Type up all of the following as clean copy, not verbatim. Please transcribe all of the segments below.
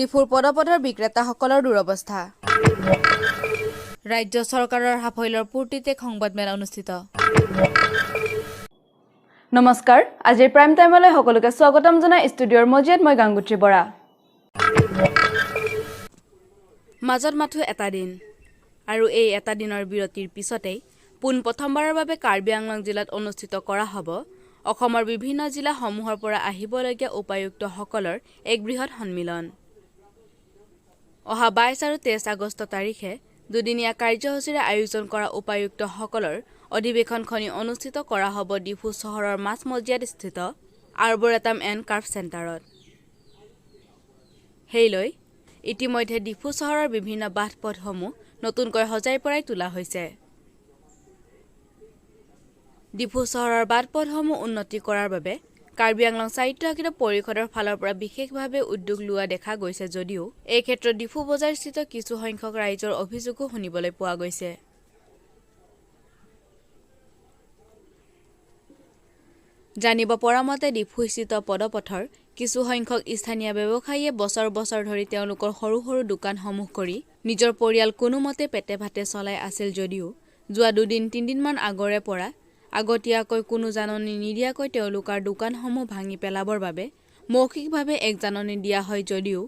ডিফুৰ পদপথৰ বিক্ৰেতাসকলৰ দুৰৱস্থা। ৰাজ্য চৰকাৰৰ সাফল্যৰ পূৰ্তিত এক সংবাদমেল অনুষ্ঠিত। নমস্কাৰ, আজিৰ প্ৰাইম টাইমলৈ সকলোকে স্বাগতম জনাই ষ্টুডিঅ'ৰ মজিয়াত মই গাংগুত্ৰী বৰা। মাজত মাথো এটা দিন আৰু এই এটা দিনৰ বিৰতিৰ পিছতেই পোনপ্ৰথমবাৰৰ বাবে কাৰ্বি আংলং জিলাত অনুষ্ঠিত কৰা হ'ব অসমৰ বিভিন্ন জিলাসমূহৰ পৰা আহিবলগীয়া উপায়ুক্তসকলৰ এক বৃহৎ সন্মিলন। অহা 22 আৰু 23 আগষ্ট তাৰিখে দুদিনীয়া কাৰ্যসূচীৰে আয়োজন কৰা উপায়ুক্তসকলৰ অধিৱেশনখনি অনুষ্ঠিত কৰা হ'ব ডিফু চহৰৰ মাজমজিয়াত স্থিত আৰ্বৰেটাম এণ্ড কাৰ্ভ চেণ্টাৰত। সেইলৈ ইতিমধ্যে ডিফু চহৰৰ বিভিন্ন বাট পথসমূহ নতুনকৈ সজাই পৰাই তোলা হৈছে। ডিফু চহৰৰ বাট পথসমূহ উন্নতি কৰাৰ বাবে কাৰ্বি আংলং স্বায়ত্তশাসিত পৰিষদৰ ফালৰ পৰা বিশেষভাৱে উদ্যোগ লোৱা দেখা গৈছে যদিও এই ক্ষেত্ৰত ডিফু বজাৰস্থিত কিছু সংখ্যক ৰাইজৰ অভিযোগো শুনিবলৈ পোৱা গৈছে। জানিব পৰা মতে ডিফুস্থিত পদপথৰ কিছুসংখ্যক স্থানীয় ব্যৱসায়ীয়ে বছৰ বছৰ ধৰি তেওঁলোকৰ সৰু সৰু দোকানসমূহ কৰি নিজৰ পৰিয়াল কোনোমতে পেটে ভাতে চলাই আছিল যদিও যোৱা দুদিন তিনিদিনমান আগৰে পৰা আগতীয়াকৈ কোনো জাননী নিদিয়াকৈ তেওঁলোকৰ দোকানসমূহ ভাঙি পেলাবৰ বাবে মৌখিকভাৱে এক জাননী দিয়া হয় যদিও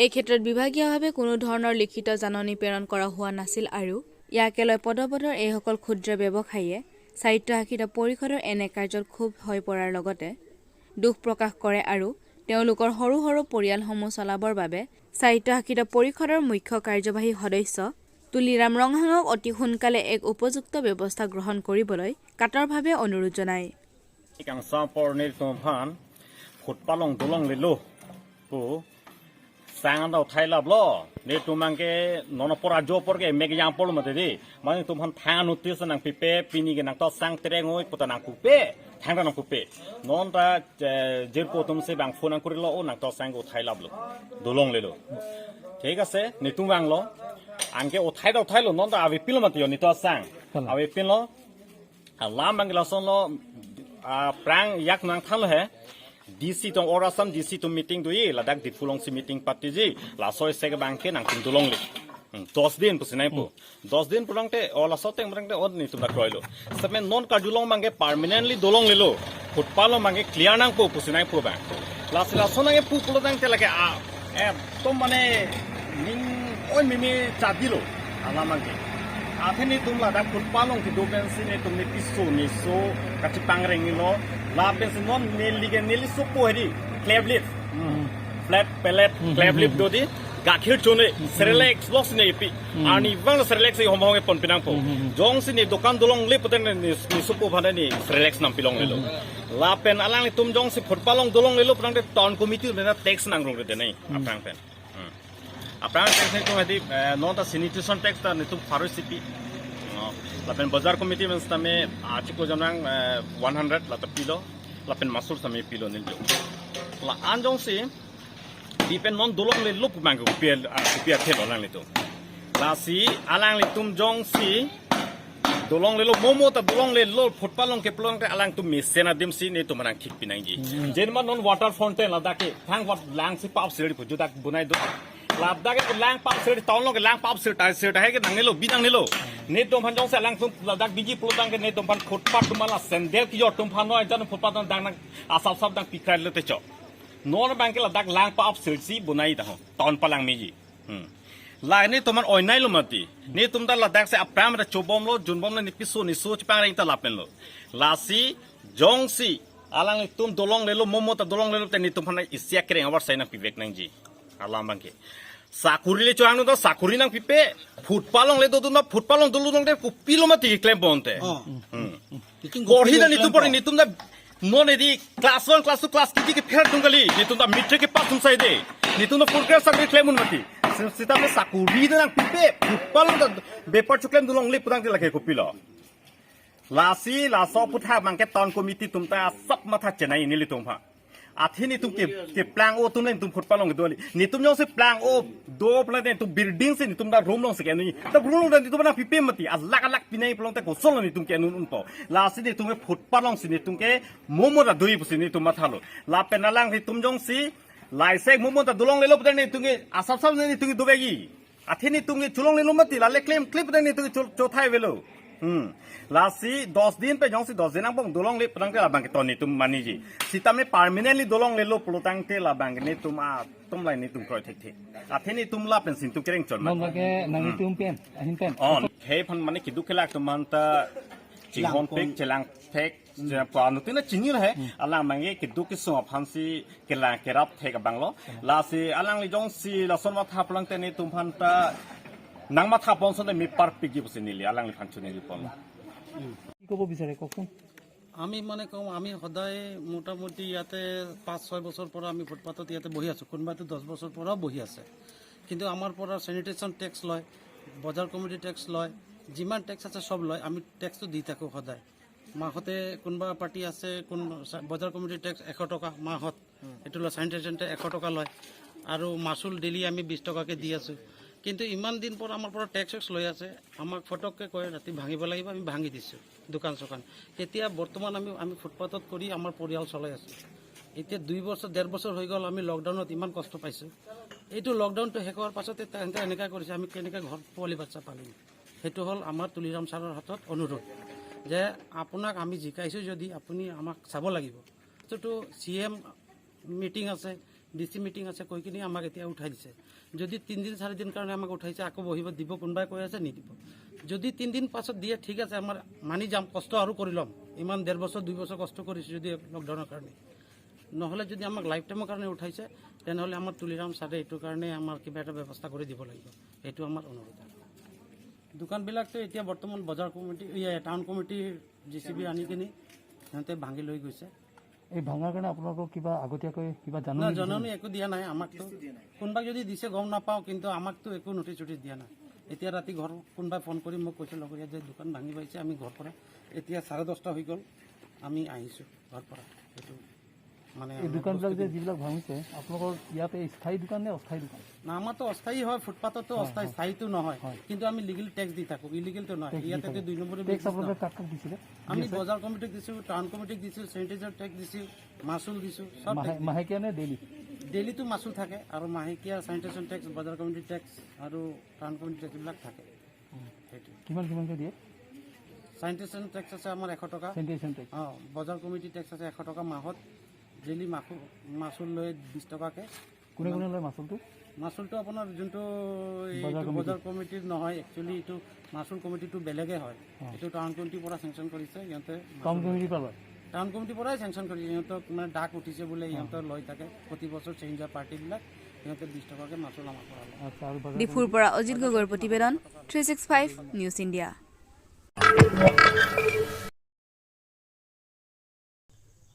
এই ক্ষেত্ৰত বিভাগীয়ভাৱে কোনো ধৰণৰ লিখিত জাননী প্ৰেৰণ কৰা হোৱা নাছিল আৰু ইয়াকে লৈ পদপথৰ এইসকল ক্ষুদ্ৰ ব্যৱসায়ীয়ে স্বায়ত্তশাসিত পৰিষদৰ এনে কাৰ্যত ক্ষোভ হৈ পৰাৰ লগতে দুখ প্ৰকাশ কৰে আৰু তেওঁলোকৰ সৰু সৰু পৰিয়ালসমূহ চলাবৰ বাবে স্বায়ত্তশাসিত পৰিষদৰ মুখ্য কাৰ্যবাহী সদস্য তুলিৰাম ৰংহাঙক অতি সোনকালে এক উপযুক্ত ব্যৱস্থা গ্ৰহণ কৰিবলৈ কাতৰভাৱে অনুৰোধ জনায়। Sang tao thay lạp lo để tụi mang cái nó por jo por cái mẹ cái yang por mà thế đi mà tụi han thang nút tiêu sang pipe pini cái nang to sang tre ngoi pota nang kupe thang nang kupe non ta jer ko tum se bang phone ang kori lo nang to sang go thay lạp lo dolong le lo ঠিক আছে Nitu bang lo angke o thay tao thay lo non ta avi pil ma ti ni to sang avi pil lo lam bang la son lo prang yak nang thang lo he DC tong orasam DC to meeting dui Ladakh Diphu si meeting patti ji lasoi sek bangke nang tum dulong le 10 দিন pusinai pu 10 দিন purangte o lasote murangte od ni tum kroilo samen non kajulong bangke permanently dolong lelo footpalo bangke clear nang pu pusinai pu bang las lasonange pu pulo dang te lage a একদম মানে ning oi mimi chadilo ala mangke atheni tum la da footpalong ki do bensi ne tum ni piso ni so kachi pangreng lo la bensi non neli ge neli so po heri clavlip flat pellet clavlip do di গাখীৰ চনে সেৰেলেক্স loss নে P আনি বাং সেৰেলেক্স হম হঙে পন পিনাং po jong sini dokan dolong le poten ni supo phane ni সেৰেলেক্স নাম pilong lelo la pen alang ni tum jong si footpalong dolong lelo prang de town committee ne tax nang rong de nei aprang pen aprang tax ni tum hadi non ta sanitation tax ta ni tum pharo sipi la pen bazar committee men stame achiko jamnang 100 la ta pilo la pen masur same pilo nil jo la anjong si dipen non dolong le lup mang ko piel a thelo lang le to la si alang le tum jong si dolong le lo momo ta dolong le lo footpalong ke plong te alang tum mesena dim si ne tum rang khik pinang ji jen ma non water fountain la da ke thang wat lang si pap seri phu dak bunai do la da ke lang pap seri tawn lo ke lang pap seri ta seri ha ke nang ne lo bi nang ne lo ne tum phan jong sa lang tum la dak biji plo dang ke ne tum phan footpath tum la sendel ki jo tum phan no jan footpath dang nang asap sap dang pikrai le te cho nor bangke la dak lang pa up si bunai da ton palang mi ji la ne toman oinai lo mati ne tum da la dak se apram ra chobom lo junbom lo ni piso ni so chpang reng ta la pen lo la si jong si alang tum dolong le lo momo ta dolong le lo te ni tum phana isia kreng awar sai na pivek nang ji alam bangke sakuri le choang no to sakuri nang pipe footpalong le do do na footpalong dolu nang de pilo mati claim bonte korhi na ni tum pore ni tum da non edi class 1 class 2 class kiti ke pher dungali ni tum da metric ke pass tum sai de ni tum da fourth grade sakri claim un mati sita me sakuri da nang pipe footpalong da bepar chuklem dulong le pudang te lake ko pilo lasi la so putha mangke ton committee tum ta sap matha chenai ni le tum pha athini tum ke plang o tum le tum footpalong do ni tum jong se plang o do plang te tum building se ni tum da room long se ke ni ta room long ni tum na pipe mati alak alak pinai plong te gosol ni tum ke nun un po la si ni tum ke footpalong si ni tum ke momo da dui si ni tum matha lo la penalang ni tum jong si Laisek mumun ta dulong lelo putani tungi asap sap ni tungi dubegi athini tungi chulong lelo mati la claim clip ni tungi chothai velo lasi 10 din pe jongsi 10 din ang bong dulong le prang te la bang toni tum mani ji sitame permanently dulong lelo plotang te la bang ni tum a tum lai ni tum kroi thek thek athini tum la pensin tum kereng chon nong ke nang tum pen ahin pen on he phan mane ki dukh lak tum ta চিংহন পেক চেলাং ঠেক নতুন চিনি হে Alang mange ki duk so phansi kela kerap thek banglo la si alang li jong si la son ma tha plang te ni tum phan ta nang ma tha pon son mi par pi gi bose nili alang li phan chu nili pon কি ক'ব বিচাৰে কওকচোন। আমি মানে কওঁ, আমি সদায় মোটামুটি ইয়াতে 5-6 বছৰ পৰা আমি ফুটপাথত ইয়াতে বহি আছোঁ, কোনোবাটো 10 বছৰ পৰাও বহি আছে। কিন্তু আমাৰ পৰা চেনিটেশ্যন টেক্স লয়, বজাৰ কমিটি টেক্স লয়, যিমান টেক্স আছে চব লয়। আমি টেক্সটো দি থাকোঁ সদায় মাহতে। কোনোবা পাৰ্টি আছে, কোন বজাৰ কমিটিৰ টেক্স 100 টকা মাহত এইটো লয়, চেনিটেশ্যন টেক্স 100 টকা লয় আৰু মাচুল ডেইলি আমি 20 টকাকৈ দি আছোঁ। কিন্তু ইমান দিন পৰা আমাৰ পৰা টেক্স চেক্স লৈ আছে, আমাক ফটককৈ কয় ৰাতি ভাঙিব লাগিব, আমি ভাঙি দিছোঁ দোকান চোকান। এতিয়া বৰ্তমান আমি ফুটপাথত কৰি আমাৰ পৰিয়াল চলাই আছোঁ। এতিয়া 2 বছৰ 1.5 বছৰ হৈ গ'ল, আমি লকডাউনত ইমান কষ্ট পাইছোঁ। এইটো লকডাউনটো শেষ হোৱাৰ পাছতে তেহেঁতে এনেকুৱা কৰিছে, আমি কেনেকৈ ঘৰ পোৱালি বাচ্চা পালিম? সেইটো হ'ল আমাৰ তুলিৰাম ছাৰৰ হাতত অনুৰোধ যে আপোনাক আমি জিকাইছোঁ যদি আপুনি আমাক চাব লাগিব। বস্তুটো চি এম মিটিং আছে, ডি চি মিটিং আছে কৈ কিনি আমাক এতিয়া উঠাই দিছে। যদি 3 দিন 4 দিন কাৰণে আমাক উঠাইছে, আকৌ বহিব দিব কোনোবাই কৈ আছে, নিদিব। যদি 3 দিন পাছত দিয়ে ঠিক আছে, আমাৰ মানি যাম, কষ্ট আৰু কৰি ল'ম। ইমান 1.5 বছৰ 2 বছৰ কষ্ট কৰিছোঁ যদি লকডাউনৰ কাৰণে। নহ'লে যদি আমাক লাইফ টাইমৰ কাৰণে উঠাইছে, তেনেহ'লে আমাৰ তুলিৰাম ছাৰে এইটোৰ কাৰণে আমাৰ কিবা এটা ব্যৱস্থা কৰি দিব লাগিব, সেইটো আমাৰ অনুৰোধ। দোকানবিলাকতো এতিয়া বৰ্তমান বজাৰ কমিটি, টাউন কমিটিৰ জেচিবি আনি কিনি সিহঁতে ভাঙি লৈ গৈছে। এই ভাঙাৰ কাৰণে আপোনালোকক কিবা আগতীয়াকৈ কিবা না, জাননী জাননী একো দিয়া নাই আমাকতো। কোনোবাক যদি দিছে গম নাপাওঁ, কিন্তু আমাকতো একো নটিচ চটিচ দিয়া নাই। এতিয়া ৰাতি ঘৰ কোনোবাই ফোন কৰি মোক কৈছে লগৰীয়া যে দোকান ভাঙি পাইছে। আমি ঘৰ পৰা এতিয়া 10:30 হৈ গ'ল, আমি আহিছোঁ ঘৰ পৰা। সেইটো মানে এই দোকানবিলাক যে যিবিলাক ভাঙিছে আপোনালোকৰ ইয়াতে স্থায়ী দোকান নে অস্থায়ী দোকান? না, আমাৰতো অস্থায়ী হয়, ফুটপাথতো অস্থায়ী, স্থায়ীটো নহয়। কিন্তু আমি লিগেল টেক্স দি থাকোঁ, ইলিগেলটো নহয়। ইয়াতে 2 নম্বৰৰ টেক্স আপোনালোকে কাক কাক দিছিলে? আমি বজাৰ কমিটিক দিছোঁ, টাউন কমিটিক দিছোঁ, চেনিটাইজাৰ টেক্স দিছোঁ, মাচুল দিছোঁ, চব। মাহেকীয়া নে ডেইলি? ডেইলিটো মাচুল থাকে আৰু মাহেকীয়া চেনিটেশ্যন টেক্স, বজাৰ কমিটি টেক্স আৰু টাউন কমিটি টেক্স এইবিলাক থাকে। সেইটো কিমান কিমানকৈ দিয়ে? চেনিটেশ্যন টেক্স আছে আমাৰ 100 টকা। Sanitation tax. অঁ, বজাৰ কমিটি টেক্স আছে 100 টকা মাহত, ডেইলি মাচুল লৈ 20 টকাকৈ। কোনে কোনে লয় মাচুলটো? মাচুলটো আপোনাৰ যোনটো এইটো বজাৰ কমিটিৰ নহয়, একচুৱেলি এইটো মাচুল কমিটিটো বেলেগে হয়। এইটো টাউন কমিটিৰ পৰা চেংচন কৰিছে সিহঁতে। টাউন কমিটিৰ পৰা লয়? টাউন কমিটিৰ পৰাই চেংচন কৰিছে। সিহঁতক মানে ডাক উঠিছে বোলে, সিহঁতৰ লৈ থাকে প্ৰতি বছৰ চেঞ্জ হোৱা পাৰ্টিবিলাক, সিহঁতে 20 টকাকৈ মাচুল আমাৰ পৰা লয়। আচ্ছা, আৰু বজাৰ ডিফুৰ পৰা অজিত গগৈৰ প্ৰতিবেদন, 365 নিউজ ইণ্ডিয়া।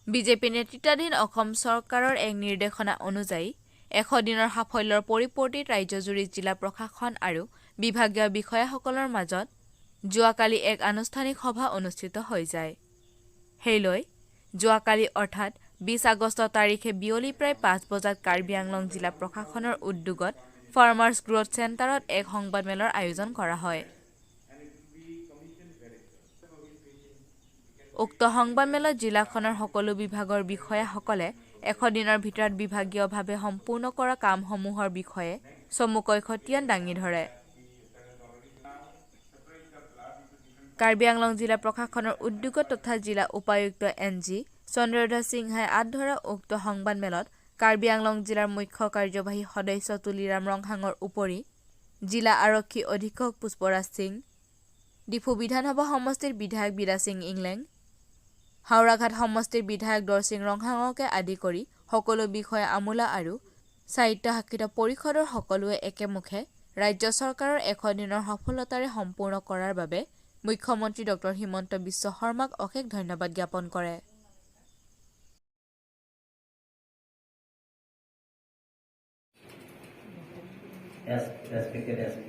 বিজেপি নেতৃত্বাধীন অসম চৰকাৰৰ এক নিৰ্দেশনা অনুযায়ী 100 দিনৰ সাফল্যৰ পৰিপূৰ্তিত ৰাজ্যজুৰি জিলা প্ৰশাসন আৰু বিভাগীয় বিষয়াসকলৰ মাজত যোৱাকালি এক আনুষ্ঠানিক সভা অনুষ্ঠিত হৈ যায়। সেইলৈ যোৱাকালি অৰ্থাৎ 20 আগষ্ট তাৰিখে বিয়লি প্ৰায় 5 বজাত কাৰ্বি আংলং জিলা প্ৰশাসনৰ উদ্যোগত ফাৰ্মাৰ্ছ গ্ৰ'থ চেণ্টাৰত এক সংবাদমেলৰ আয়োজন কৰা হয়। উক্ত সংবাদমেলত জিলাখনৰ সকলো বিভাগৰ বিষয়াসকলে 100 দিনৰ ভিতৰত বিভাগীয়ভাৱে সম্পূৰ্ণ কৰা কামসমূহৰ বিষয়ে চমুকৈ খতিয়ান দাঙি ধৰে। কাৰ্বি আংলং জিলা প্ৰশাসনৰ উদ্যোগত তথা জিলা উপায়ুক্ত এন জি চন্দ্ৰধৰ সিংহাই আঁত ধৰা উক্ত সংবাদমেলত কাৰ্বি আংলং জিলাৰ মুখ্য কাৰ্যবাহী সদস্য তুলিৰাম ৰংহাঙৰ উপৰি জিলা আৰক্ষী অধীক্ষক পুষ্পৰাজ সিং, ডিফু বিধানসভা সমষ্টিৰ বিধায়ক বিৰাসিং ইংলেং, হাওৰাঘাট সমষ্টিৰ বিধায়ক দৰসিং ৰংহাঙকে আদি কৰি সকলো বিষয়া, আমোলা আৰু স্বায়ত্তশাসিত পৰিষদৰ সকলোৱে একেমুখে ৰাজ্য চৰকাৰৰ 100 দিনৰ সফলতাৰে সম্পূৰ্ণ কৰাৰ বাবে মুখ্যমন্ত্ৰী ডক্টৰ হিমন্ত বিশ্ব শৰ্মাক অশেষ ধন্যবাদ জ্ঞাপন কৰে। As respected SP,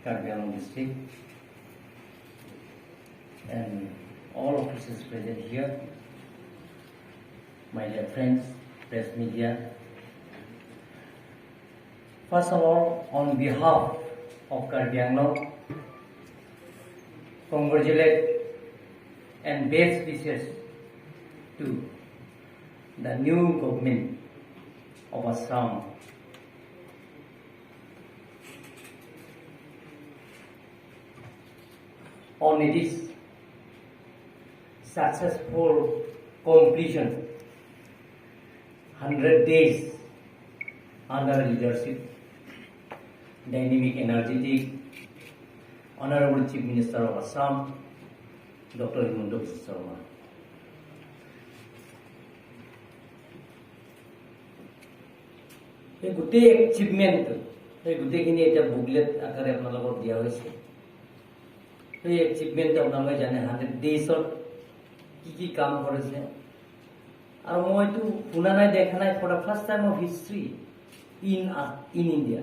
Karbi Anglong district, and all officers present here, my dear friends, press media. First of all, on behalf of Karbi Anglong, congratulate and best wishes to the new government of Assam. On its successful completion 100 days under leadership, dynamic, energetic, Honorable Chief Minister of Assam, Dr. Himanta Biswa Sarma. এই গোটেই এচিভমেণ্টটো, সেই গোটেইখিনি এতিয়া booklet আকাৰে আপোনালোকক দিয়া হৈছে। সেই এচিভমেণ্টটো আপোনালোকে জানে, 100 ডেইজত কি কি কাম কৰিছে। আৰু মইতো শুনা নাই, দেখা নাই, for the first time of history in India,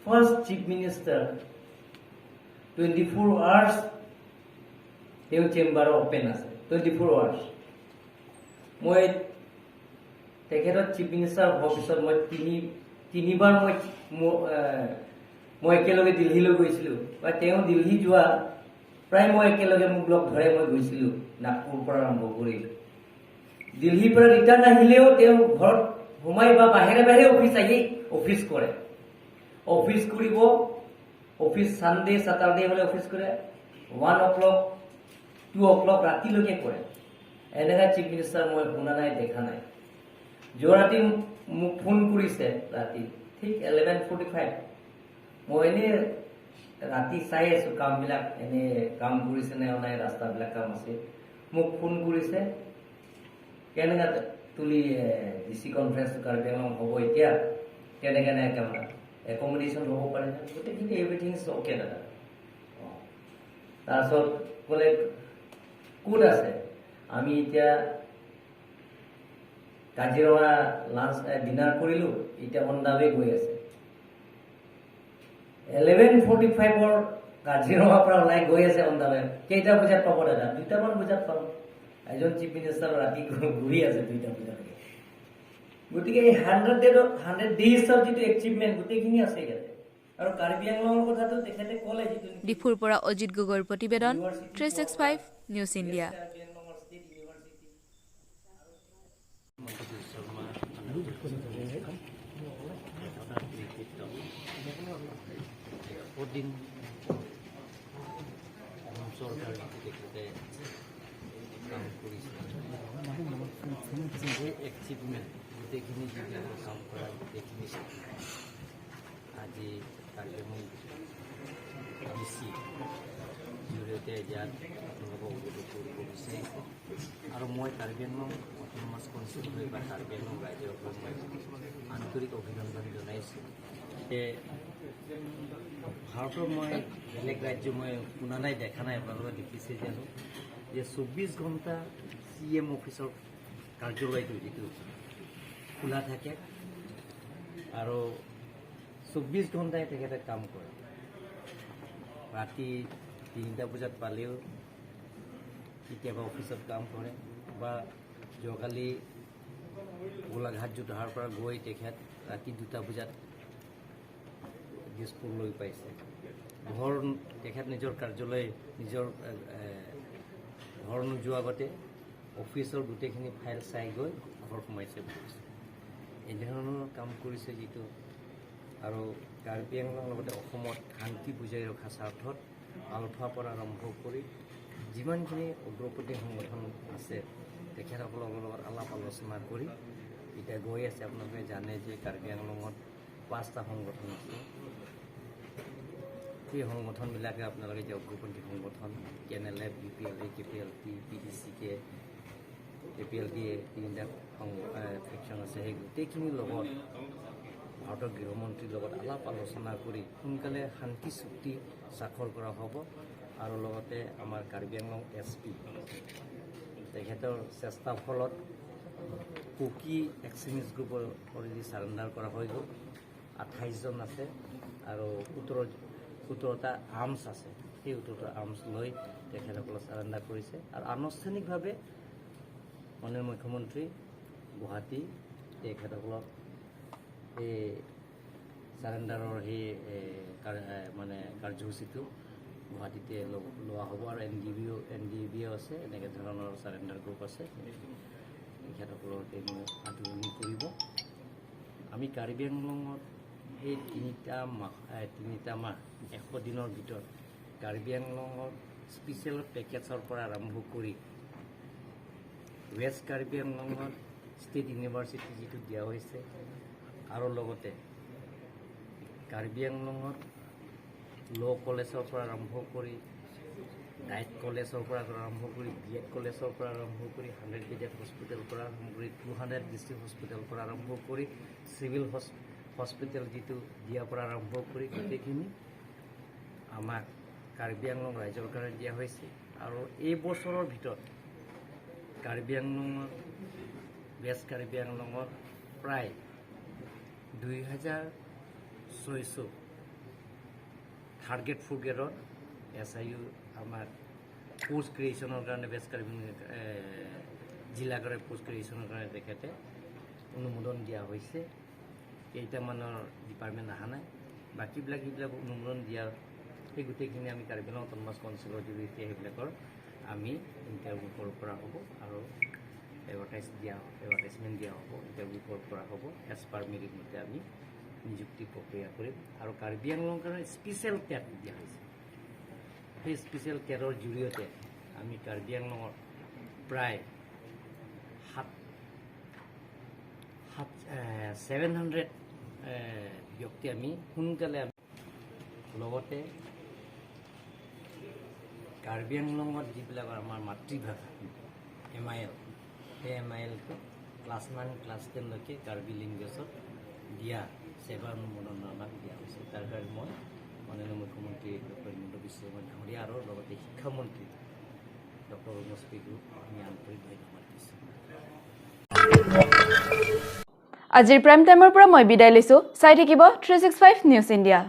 first chief minister 24 hours তেওঁ চেম্বাৰ অপেন আছে, 24 আৱাৰ্ছ। মই তেখেতক চিফ মিনিষ্টাৰ হোৱাৰ পিছত মই তিনিবাৰ মই একেলগে দিল্লীলৈ গৈছিলোঁ, বা তেওঁ দিল্লী যোৱা প্ৰায় মই একেলগে মোক লগ ধৰে মই গৈছিলোঁ, নাগপুৰ পৰা আৰম্ভ কৰি। দিল্লীৰ পৰা ৰিটাৰ্ণ আহিলেও তেওঁ ঘৰত সোমাই বা বাহিৰে বাহিৰে অফিচ আহি অফিচ কৰে। অফিচ কৰিব, অফিচ ছানডে ছেটাৰডে হ'লে অফিচ কৰে, 1 o'clock 2 o'clock ৰাতিলৈকে কৰে। এনেকুৱা চিফ মিনিষ্টাৰ মই শুনা নাই, দেখা নাই। যোৱা ৰাতি মোক ফোন কৰিছে, ৰাতি ঠিক 11:45, মই এনেই ৰাতি চাই আছোঁ কামবিলাক, এনেই কাম কৰিছে নে নাই, ৰাস্তাবিলাক কাম আছে। মোক ফোন কৰিছে, কেনেকুৱা তুলি ডি চি কনফাৰেঞ্চটো কাৰ্বি আংলং হ'ব এতিয়া, কেনেকৈ নাই কাম একমডেশ্যন হ'ব পাৰে, গোটেইখিনি এভৰিথিং is okay দাদা। অঁ, তাৰপিছত ক'লে ক'ত আছে, আমি এতিয়া কাজিৰঙা লাঞ্চ ডিনাৰ কৰিলোঁ, এতিয়া অন the ৱে গৈ আছে। 11:45 কাজিৰঙাৰ পৰা ওলাই গৈ আছে অন the ৱে। কেইটা বজাত পাব দাদা? 2টামান বজাত পাম। এজন চিফ মিনিষ্টাৰ ৰাতি ঘূৰি আছে 2টা বজালৈকে। গতিকে এই 100 ডেইজৰ যিটো এচিভমেণ্ট গোটেইখিনি আছে ইয়াতে। আৰু কাৰ্বি আংলঙৰ কথাটো তেখেতে ক'লে, যিটো ডিফুৰ পৰা অজিত গগৈৰ প্ৰতিবেদন, 365 নিউজ ইণ্ডিয়া। দিন অসম চৰকাৰ তেখেতে কাম কৰিছে, সেই এচিভমেণ্ট গোটেইখিনি যিবিলাক কাম কৰা গোটেইখিনি আজি কাৰ্বি আংলং ডি চি জৰিয়তে ইয়াত আপোনালোকক অৱগত কৰিব বিচাৰিছে। আৰু মই কাৰ্বি আংলং অট'নমাছ কাউন্সিল হৈ বা কাৰ্বি আংলং ৰাইজৰ হৈ মই আন্তৰিক অভিনন্দন জনাইছোঁ। ভাৰতৰ মই বেলেগ ৰাজ্য মই শুনা নাই, দেখা নাই, আপোনালোকে দেখিছে জানো যে 24 ঘণ্টা চি এম অফিচৰ কাৰ্যালয়টো যিটো খোলা থাকে আৰু 24 ঘণ্টাই তেখেতে কাম কৰে। ৰাতি 3টা বজাত পালেও কেতিয়াবা অফিচত কাম কৰে, বা যোৱাকালি গোলাঘাট যোৰহাটৰ পৰা গৈ তেখেত ৰাতি 2টা বজাত দিছপুৰলৈ পাইছে। ঘৰ তেখেত নিজৰ কাৰ্যালয় নিজৰ ঘৰ নোযোৱা আগতে অফিচৰ গোটেইখিনি ফাইল চাই গৈ ঘৰ সোমাইছে। এনেধৰণৰ কাম কৰিছে যিটো। আৰু কাৰ্বি আংলং লগতে অসমত শান্তি বজাই ৰখা স্বাৰ্থত আলফাৰ পৰা আৰম্ভ কৰি যিমানখিনি উগ্ৰপন্থী সংগঠন আছে তেখেতসকলৰ লগত আলাপ আলোচনা কৰি এতিয়া গৈ আছে। আপোনালোকে জানে যে কাৰ্বি আংলঙত 5টা সংগঠন আছে। সেই সংগঠনবিলাকে আপোনালোকে যে উগ্ৰপন্থী সংগঠন K N L F, B P L A, K P L T, P D C K, K P L T 3টা ফেকশ্যন আছে। সেই গোটেইখিনিৰ লগত ভাৰতৰ গৃহমন্ত্ৰীৰ লগত আলাপ আলোচনা কৰি সোনকালে শান্তি চুক্তি স্বাক্ষৰ কৰা হ'ব। আৰু লগতে আমাৰ কাৰ্বি আংলং এছ পি তেখেতৰ চেষ্টাৰ ফলত কুকি এক্সট্ৰিমিষ্ট গ্ৰুপৰ অলৰেডি চাৰেণ্ডাৰ কৰা হৈ গ'ল। 28জন আছে আৰু 17টা আৰ্মছ আছে। সেই 17টা আৰ্মছ লৈ তেখেতসকলে চাৰেণ্ডাৰ কৰিছে। আৰু আনুষ্ঠানিকভাৱে মাননীয় মুখ্যমন্ত্ৰী গুৱাহাটী তেখেতসকলক এই চাৰেণ্ডাৰৰ সেই মানে কাৰ্যসূচীটো গুৱাহাটীতে লোৱা হ'ব। আৰু এন ডি বিও আছে, এনেকৈ ধৰণৰ চাৰেণ্ডাৰ গ্ৰুপ আছে, তেখেতসকলৰ মই আদৰণি কৰিব। আমি কাৰ্বি আংলঙত এই 3টা মাহ 100 দিনৰ ভিতৰত কাৰ্বি আংলঙত স্পেচিয়েল পেকেজৰ পৰা আৰম্ভ কৰি ৱেষ্ট কাৰ্বি আংলঙত ষ্টেট ইউনিভাৰ্চিটি যিটো দিয়া হৈছে আৰু লগতে কাৰ্বি আংলঙত ল' কলেজৰ পৰা আৰম্ভ কৰি ডাইট কলেজৰ পৰা আৰম্ভ কৰি বি এড কলেজৰ পৰা আৰম্ভ কৰি 100 বেডেড হস্পিটেলৰ পৰা আৰম্ভ কৰি 200 ডিষ্ট্ৰিক্ট হস্পিটেলৰ পৰা আৰম্ভ কৰি চিভিল হস্পিটেল যিটো দিয়াৰ পৰা আৰম্ভ কৰি গোটেইখিনি আমাক কাৰ্বি আংলং ৰাইজৰ কাৰণে দিয়া হৈছে। আৰু এই বছৰৰ ভিতৰত কাৰ্বি আংলঙত, ৱেষ্ট কাৰ্বি আংলঙত প্ৰায় 2600 থাৰ্ড গ্ৰেড, ফ'ৰ্থ গ্ৰেডৰ এছ I U আমাৰ প'ষ্ট ক্ৰিয়েশ্যনৰ কাৰণে, ৱেষ্ট কাৰ্বি জিলাৰ কাৰণে প'ষ্ট ক্ৰিয়েশ্যনৰ কাৰণে তেখেতে অনুমোদন দিয়া হৈছে। কেইটামানৰ ডিপাৰ্টমেণ্ট অহা নাই, বাকীবিলাক যিবিলাক অনুমোদন দিয়া সেই গোটেইখিনি আমি কাৰ্বি আংলং অট'নমাছ কাউন্সিলৰ জৰিয়তে সেইবিলাকৰ আমি ইণ্টাৰভিউ কল কৰা হ'ব আৰু এডভাৰটাইজমেণ্ট দিয়া হ'ব, ইণ্টাৰভিউ কল কৰা হ'ব। এজ পাৰ মেৰিট মতে আমি নিযুক্তি প্ৰক্ৰিয়া কৰিম। আৰু কাৰ্বি আংলঙৰ কাৰণে স্পেচিয়েল টেট দিয়া হৈছে। সেই স্পেচিয়েল টেটৰ জৰিয়তে আমি কাৰ্বি আংলঙৰ প্ৰায় সাত সাত 700 ব্যক্তি আমি সোনকালে আমি লগতে কাৰ্বি আংলঙত যিবিলাক আমাৰ মাতৃভাষা এম I L, সেই এম আই এলটো ক্লাছ 9, ক্লাছ 10লৈকে কাৰ্বি লেংগুৱেজত দিয়া ছেবা অনুমোদন আমাক দিয়া হৈছে। তাৰ কাৰণে মই মাননীয় মুখ্যমন্ত্ৰী ডক্টৰ হিমন্ত বিশ্ব শৰ্মা ডাঙৰীয়া আৰু লগতে শিক্ষামন্ত্ৰী ডক্টৰ ৰণোজ পেগুক আমি আন্তৰিক ধন্যবাদ দিছোঁ। আজিৰ প্ৰাইম টাইমৰ পৰা মই বিদায় লৈছোঁ। চাই থাকিব 365 নিউজ ইণ্ডিয়া।